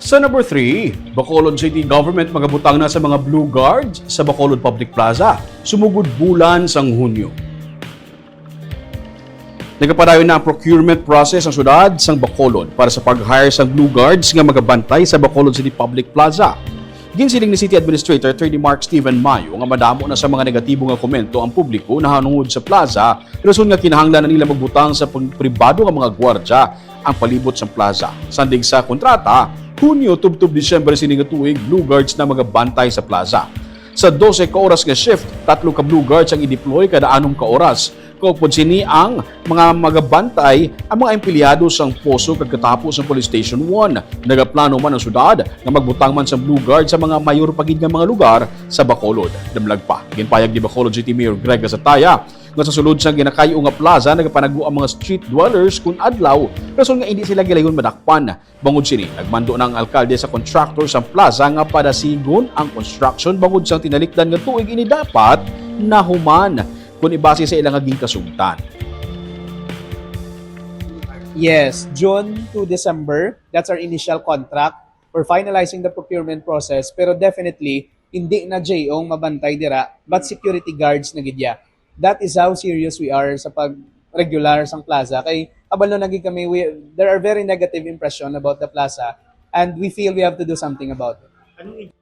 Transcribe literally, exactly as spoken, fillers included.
Sa number three, Bacolod City Government magabutang na sa mga Blue Guards sa Bacolod Public Plaza sumugod bulan sang Hunyo. Nagapadayon na ang procurement process sa syudad sang Bacolod para sa pag-hire sang Blue Guards nga magabantay sa Bacolod City Public Plaza. Ginsiling ni City Administrator Attorney Mark Steven Mayo nga madamo na sa mga negatibo nga komento ang publiko nahanungod sa plaza, rason nga kinahanglan na nila magbutang sa pang-, pribado nga mga gwardya ang palibot sang plaza. Sandig sa kontrata, Hunyo tubtob Disyembre sini nga tuig, Blue Guards na magabantay sa plaza. Sa dose ka oras nga shift, tatlo ka Blue Guards ang i-deploy kada anom ka oras. Kaupod sini ang mga magabantay ang mga empleyado sang POSO kag katapo sang Police Station one. Nagaplano man ang syudad nga magbutang man sang Blue Guard sa mga mayor pa gid nga mga lugar sa Bacolod. Damlag pa, ginpayag ni Bacolod City Mayor Greg Gasataya nga sa sulod sang ginakayo nga plaza nagapanagwa ang mga street dwellers kun adlaw, rason nga indi sila gilayon madakpan. Bangod sini, nagmando na ang alkalde sa contractor sa plaza nga padasigon ang construction bangod sang tinalikdan nga tuig ini dapat nahuman, kun ibase sa ila nga ginkasugtan. Yes, June to December, that's our initial contract. We're finalizing the procurement process, pero definitely, hindi na J O ang mabantay dira, but security guards na gid ya. That is how serious we are sa pag-regular sang plaza. Kay kabalo na gid kami, we, there are very negative impression about the plaza, and we feel we have to do something about it.